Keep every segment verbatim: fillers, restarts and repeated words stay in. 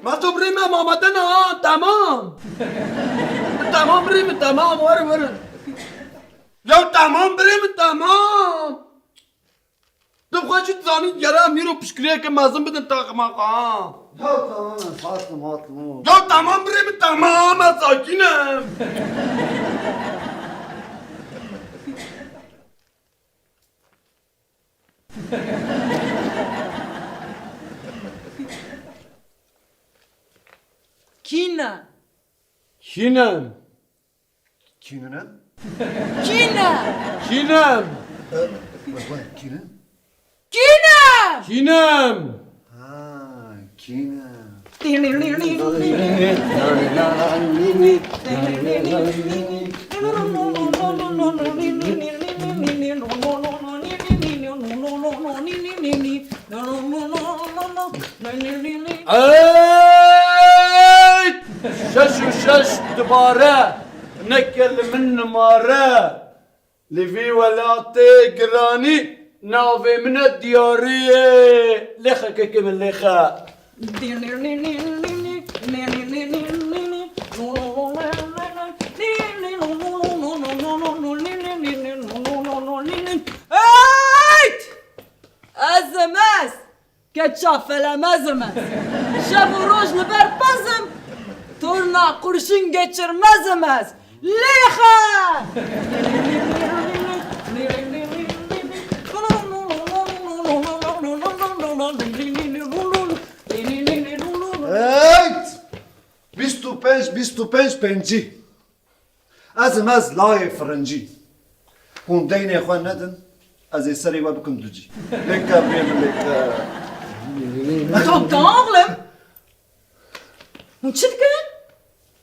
Mesto birê me, mamate ne ha, temam. Temam birê min, temam, werin, werin. Ya temam birê min, temam. Tu xwe jî dizanî gere em îro piştgiriyeke mezin bidin taxima xwe ha. Ya tamam, ez hatim, hatim, oğlum. Ya temam birê min, temam, ez sakîn im. Kî ne? Kî ne? Kî ne? Kî ne? Kî ne? E, we, we, kî ne? Kî ne? Kî ne? Ha, kî ne? Ey! Şeş û şeş dubare, neke li min nimare. Li vî welatê giranî navê min e diyariyê. Lêxe kekê min, lêxe. Eyt! Ez im ez! Keça felemez im ez. Şev û roj li ber pez im. Torna qurşin geçirmez im ez. Lêxe! Eyt! Bîst û pênc, bîst û pênc, pêncî. Ez im ez layê firincî. Hûn deynê xwe nedin, ez ê serê we bikim ducî. Lêke bê min lêke. Tom, tamam oğlum. Hûn çi dikin?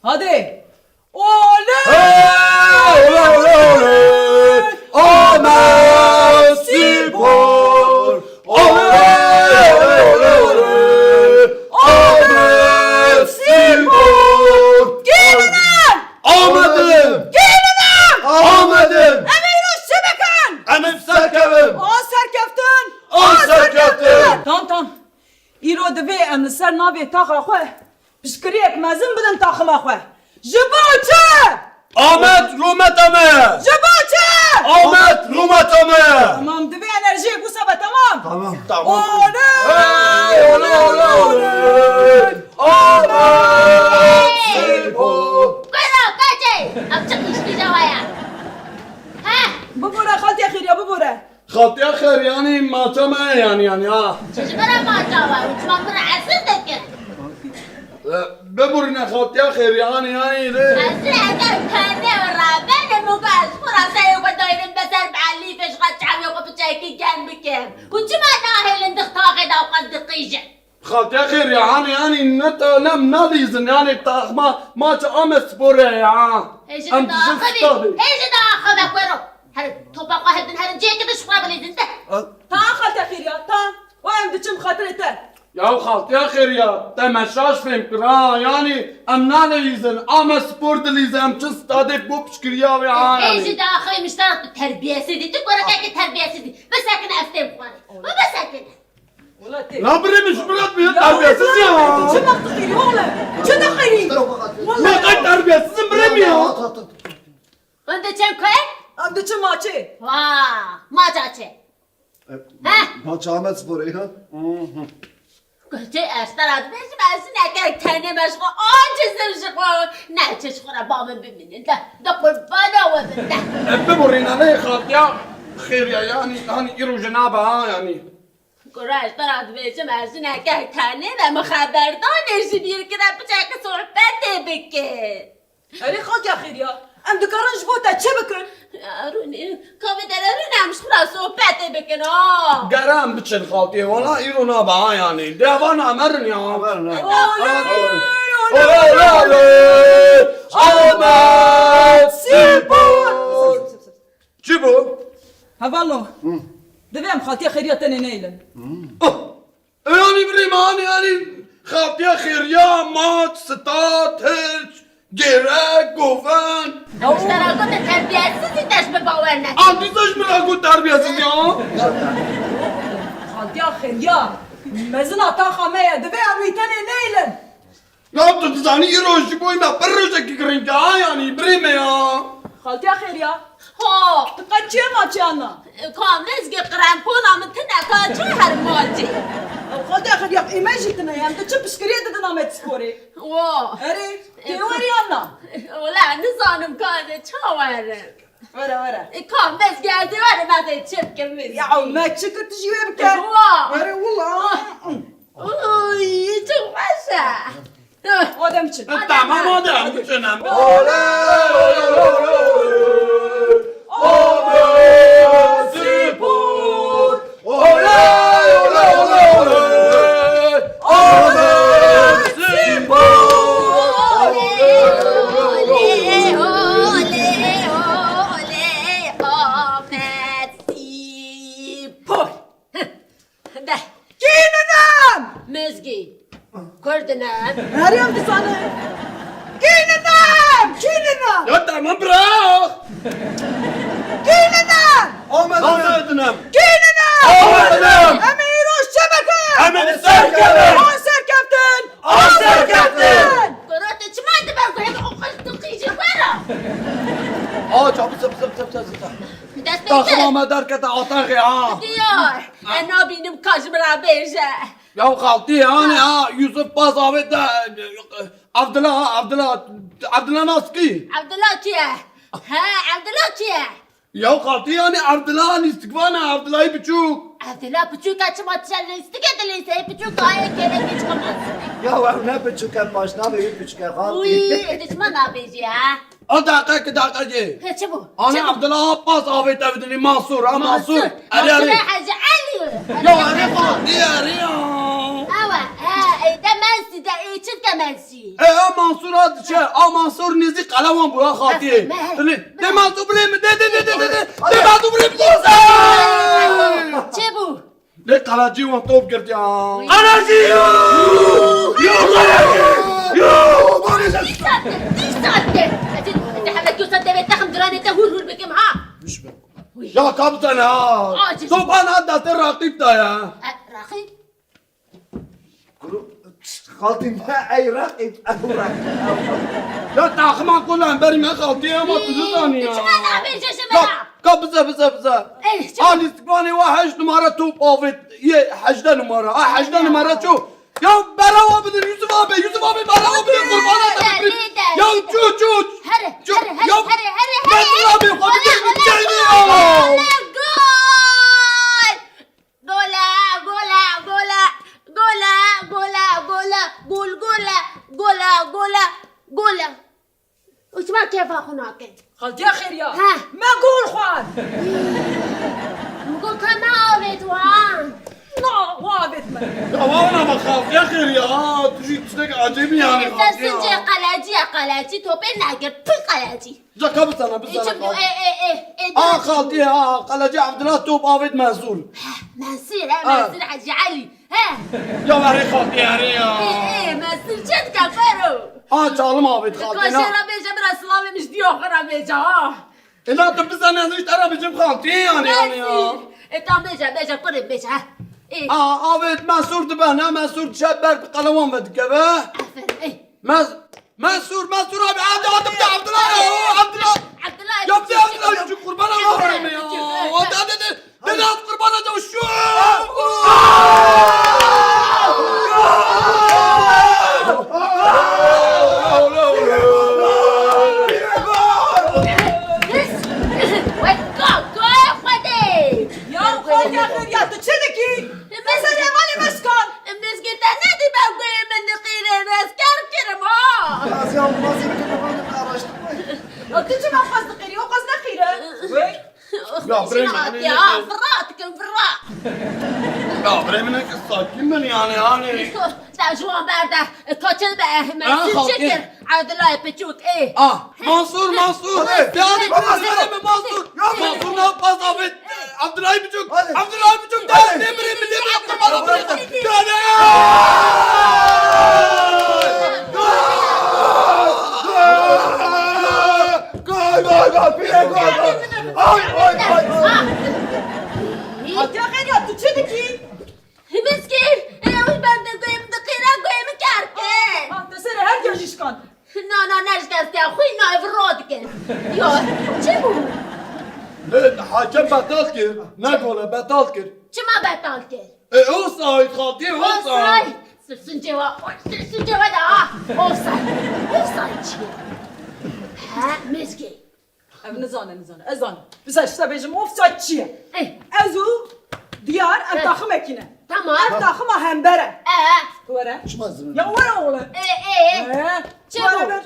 Hadi. Oley! Hey! Oley, oley, oley! Amed Spor! Oley, oley, oley, oley! Amed Spor! Gelin! Amedim! Gelin! Amedim! Em ê îro çi bikin? Em ê serkevin! An serkeftin! An serkeftin! Tam, tam. Îro divê em li ser navê taxa xwe piştgiriyek mezin bidin taxima xwe. Ji bo çi? Amed rûmeta me! Ji bo çi? Amed rûmeta me! Tamam, divê enerjiyek wisa be, tamam? Tamam. Tamam. Oley! Hey, oley, oley, oley! Amed Spor! Kuro, kaçê! Ev çi qîşqîşa we ye? He? Bibûre, xaltiya Xêriya, bibûre. Xaltiya Xêriyanî maça me ye yanî, yanî ha. Çi ji bira maça we? Û çima min re esir dikir? E, biburîne xaltiya Xêriyanî yanî lê. Ez ê heger kerdê we rabenim û ez xwe ra serê xwe dayrim be ser bi elîfê ji xwe çavê xwe piçekî germ bikim. Û çima nahêlin di taxê de û qas diqîjin? Xaltiya Xêriya, hanê, yanî ne te, ne em nalîzin, yanî taxma maça Amed Spor e ya. Hêjî daxivî, hêjî daxive kuro. Herin, topa xwe hildin, herin cihekê din ji xwe bilîzin te. Al. Ta xaltiya Xêriya, ta. Wa em diçin xatirê te. Ya xaltiya Xêriya, te me şaş fêm kir ha, yanî em nalîzin, Amed Spor dilîze, em çin stadê bo piştgiriya wê ha, yanî. Hêjî daxivî mişterak tu terbiyesizî, tu kurekekî terbiyesizî. Bisekine ez têm xwarê. Bisekine. La birê min ji min re dibe terbiyesiz ya. Çi bak dixîrî oğlum? Çi dixîrî? Ne kadar terbiyesizim birê min ya. Hûn diçin ku? Em diçin maçê. Wa, maça çi? He? Maça Amed Sporê ha? Goçê ez te re dibêjim, ez jinekek tenê me ji xwe aciz im ji xwe. Ne çi ji xwe re ba min bimînin de. De qurbana we bin de. Em biborîne lê xaltiya Xêriya yanî, hanî îro jina be ha yanî. Kura, ez te re dibêjim, ez jinekek tenê me, min xeberdanê ji bîr kire, piçeke sohbetê bike. Erê, xaltiya Xêriya, em dikarin ji bo te çi bikin? Erûnê, ka vê derê rûnê em ji xwe re sohbetê bikin, ha. Gere em biçin xaltiyê, wala îro nabe, ha, yanî. Dê eva namerin ya. Namerin, ha. Oley, oley, oley, oley. Amed Spor. Çi bû? Hevalno. Hı. Divê em xaltiya Xêriya tenê neyilin. Hı. Oh! Yanî birê me, hanî, yanî xaltiya Xêriya, maç, stad, hirç, gêrek, govend. Ew ji te re gote terbiyesiz, te ji min bawer neke. An dîsa ji min re got terbiyesiz ya. Xaltiya Xêriya, mezina taxa me ye, divê em wî tenê neyilin. Ya tu dizanî îro ji bo me pir rojekî girîng e, ha, yanî birê me ya. Xaltiya Xêriya. Ha. Tu qet çi ye ma çi ana? Ka Mizgî, qrempona min tine, ka çi her ma cî. Xaltiya Xêriya, ê me jî tine ye, em tu çi piştgiriyê didin Amed Sporê? Wa. Erê, tê werî ana? Wela nizanim ka ez ê ça werim. Were, were. E, ka Mizgî, ez ê werim, ez ê çi bikim Mizgî? Ya me çi kir tu jî wê bike? Wa. Were wela. Uy, çok baş e. Adem çi? Tamam, hadi, hadi, canım. Oley, oley, oley, oley. Ahmet Spor. Oley, oley, oley, oley. Ahmet Spor. Oley, oley, oley, oley, Ahmet Spor. De. Kînin em? Mizgî. Kurdin em? Her yem dizane. Kînin em? Kînin em? Ya tamam, bırak. Kînin em? Ahmet Aydın em. Kînin em? Ahmet Aydın em. Em ê îroj çi bikin? Em ê serkevin. An serkeftin. An serkeftin. Kuro tu çima dibe ku hebe o qij tu qîjî wera? Aa, çabuk, çabuk, çabuk, çabuk, çabuk. Dest pê Taxima te. Me derkete ataxê ha. Diyar. E, nabînim ka ji min re bêje. Ya xaltî, hanê ha, Yusuf Baz avê te, Abdullah, Abdullah, Abdullah nas kî? Abdullah kî ye? He, Abdullah kî ye? Ya xaltî, hanê Abdullah lîstikvan e, Abdullahî biçûk. Abdullah biçûk e, çima tu lîstikê dilîsê, biçûk ayê kêlekê çima nas? Ya ew ne biçûk e, paşnavê wî biçûk e, xaltî. Wî, ê tu çima nabêjî, ha? A daqe ki daqe jê. He, çi bû? Ana Çi bû? Abdullah Abbas avê te bidinî Mansur, ha Mansur. Mansur. Erê, erê. Mansur Hacı Ali. Ya erê xaltî, erê ya. Ewa, he, ê, de Mensî de, ê, çi dike Mensî? E, a Mansur a diçe, a Mansur nêzî qelewan bû, ha xaltî. Bes, me, Dilê, de Mansur birê min, de, de, de, de, de, de, de Mansur birê min, de. Çi bû? Lê qelecî wan top girtiya. Qelecî! Yo! Yo, qelecî! Yo! Dîsa te, dîsa te. Ez ê, ez ê hemek yosa devê texim diranê te hûr hûr bikim ha. Ya kaptan ha. Acil. Topan ha destê raqîb da ya. E, raqîb? Kuru, xaltî me ey raqîb, ew raqîb. Ya taxima ku lemberî me xaltî ama tu nizanî ya. Çima nabêje ji me ya? Ka bize, bize, bize. Ey, çima? A lîstikvanê we heşt numara top avêt, yê hejdeh numara. A hejdeh numara ço? Ya berewa bidin Yusuf abi, Yusuf abi berewa bidin, qurbana te bibî. Ya ço, ço. Here, here, here, here, here, here. Yusuf abi, abi gel, gel ya. Gol! Gola, gola, gola, gola, gola, gola, gol, gola, gola, gola, gola. Û çima kêfa xwe nake? Xaltiya Xêriya. He. Me gol xwar. Min got ka me avêt wan. Na, wa avêt me. Ya wana me xaltiya Xêriya. Tu jî tiştek ecêbî yani. Ser sincê qelecî ye, qelecî topê negir. Pî qelecî. Ca ka bisana, bisana. Ê, ê, ê, ê, ê, Aa, xaltî, aa, qelecî Abdullah top avêt Mensûr. Mensûr, he, Ha. Mensûr Hacî Elî. He. Ya erê xaltî, erê ya. Ê, ê, Mensûr çi dike, Fero? Aa, çalim avêt xaltî, na. Kaşê re bêje, bira silavê min ji diya xwe re bêje, ha. Ê, na tu bisana, ez ji te re bêjim xaltî, yani, yani ya. Mensûr. Ê, tam bêje, bêje, kurê bêje, he. Ê. Aa, avêt Mensûr dibe, ne Mensûr dişe ber bi qelewan vedikeve. Aferin, ê. Mes-, Mensûr, Mensûr abi, hadi, hadi, bir de Abdullah ya, o Abdullah. Abdullah, Ya bir de Abdullah, şu kurban ama verme ya. Hadi, hadi, hadi. Biraz kurban hadi, şu. Wek, wek, wek, wek. Ya, Xwedê xêr ya, tu çi dikî? Te serê malê me şikand. Mizgî te nedî be guhê min diqîrê, ez ker kirim ha. Ya, ez ya, ez ê bikim, ez ê araştırma. Ya, tu çima xwez diqîrî, o xwez neqîre. Wey. Ya, birê min, hatiye, ha, vira dikim, vira. Ya, birê min, ki sakin bin yani, hani. Te ji wan berde, e, kaçin be, e, Ha, Mensûr xaltî. Çekir, Abdullah Piçûk, ê. Ah, Mansûr, Mansûr. Hadi. Ya, hadi, Mansûr. Mansûr, Mansûr. Ya, Mansûr, ne yapmaz abi? Abdullah Piçûk, Hadi. Abdullah Piçûk, Hadi. Demir, demir, demir, Abdullah Piçûk. Ya, ya. Gol, gol, gol, pire gol, gol. Ay, ay, ay, ay. Ha. Hatiye xêr ya, tu çi dikî? Mizgî, e, ew ber de guhê min diqîre, guhê min ker kir. Ha, tu serê her Ne ji destê xwe nayê vir radikin. Ya, çi bû? Lê hakem betal kir. Ne gol e, betal kir. Çima betal kir? E, offside, xaltî, offside. Offside. Sirsincê wa, sirsincê wa da, ha. Offside. Offside çi ye? He, mizgê. Ev nizane, nizane. Ez zanim. Bi ser şta bêjim, offside çi ye? Eh. Ez û Diyar, ev Eh. taximekî ne. Tamam. Ev taxima hember e. Eh. Tu were. Çima zirin? Ya were oğlum. Eh, eh. Eh. Çi Tu were bû? bir.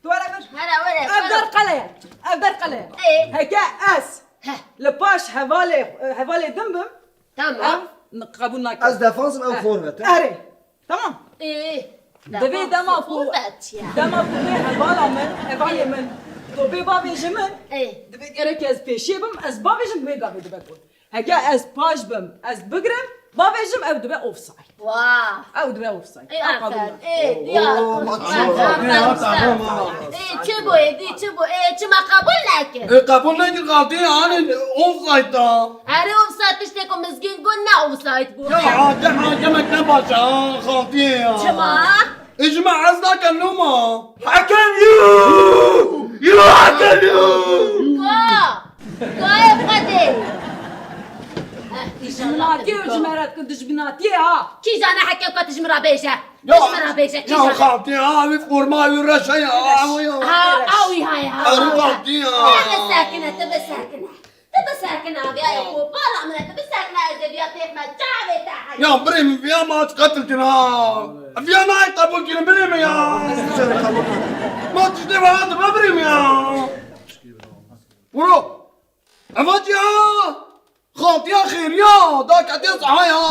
Tu were bir. Here, were, Ev were. der qele ye. Ev der qele ye. Eh. Heke ez Heh. li paş hevalê, hevalê din bim. Tamam. Ev n-, qebûl nake. Ez defansım, ev Eh. forvet e. Erê. Tamam. Ee, Divê dema ku, forvet ya. dema ku vê hevala min, hevalê min, topê bavêje min, Ee. divê gerek ez pêşê bim, ez bavêjim, wê gavê dibe gol. Heke ez paş bim, ez bigrim, bavêjim, ew dibe offside. Wah. Ew dibe offside. Ê, Ew qebûl aferin. nake. Ê, Oo, diyar. maço. Aferin, Ne ya, aferin. tamam, tamam. Ê, çi bû, êdî, çi bû? Ê, çima qebûl nekir? Ê, qebûl nekir, xaltî, yani offside da. Erê offside tiştê ku mizgîn got ne offside bû. Ya, hakem, hakemek ne baş e, ha, xaltî ya. Çima? Ê, ji me ez nake loma. Hakem yu! Yu hakem yu! Ka! Ka ê Xwedê! Eh, înşallah Dijminatiyê û ji me re dikin dijminatiyê ha. Kî zane hekem ka tu ji min re bêje? Ya, Tu ji min re bêje, kî ya zane? xaltî, ha, wî forma wî reş e ya, ha, ya. Ha, ew wî ha ya. Erê xaltî ya. Tu bisekine, tu bisekine. Tu bisekine, viya ye ku bala min e, tu bisekine, ez ê viya têxme çavê te heye. Ya birê min, viya ma tu qetil kir ha. Viya nayê qebûl kirin, birê min ya. Ma tiştê wiha dibe birê min ya. Bro, eva çi ya? Xaltiya xêriya, da ketiya saha ya.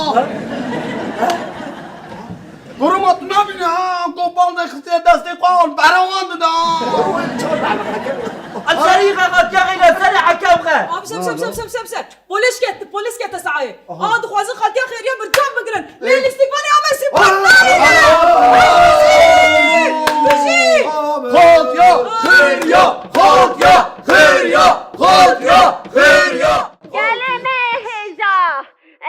Koruma tu nabîne ha, kopal de xistiye destê xwe an, bere wan dida. Em serî xe xaltiya xêriya, serê hekem xe. Abi, sem, sem, sem, sem, sem, sem. Polis kete, polis kete sahayê. Aha. Aha, dixwazin xaltiya xêriya birçav bigirin. Lê Ê. lîstikvanê Amed Spor Aa! nabîne. Aa! Bijî! Xaltiya xêriya, xaltiya xêriya, xaltiya xêriya. Gelê me hêja,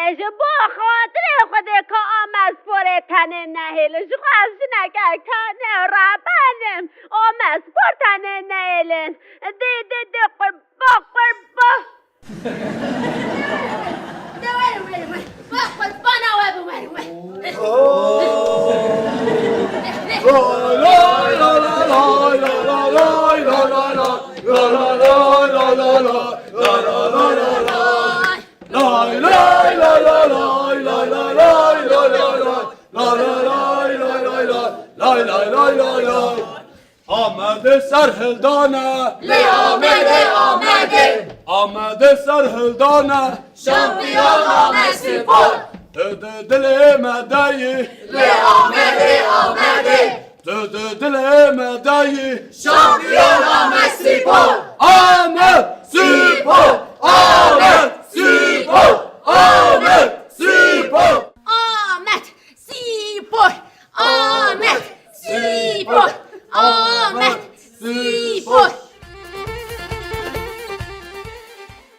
e, ji bo xatirê Xwedê ka Amed Sporê tenê nehêlin. Ji xwe ez jinekek tenê rebenim. Amed Spor tenê nehêlin. Dê, dê, dê, qurba, qurba. De werin, werin, werin. Wa qurbana we bin, werin, werin. Amedê serhildane. Lê Amedê, Amedê. Amedê serhildane. Şampiyon Amed Spor. Tu di dilê me de yî. Lê Amedê, Amedê. Tu di dilê me de yî. Şampiyon Amed Spor.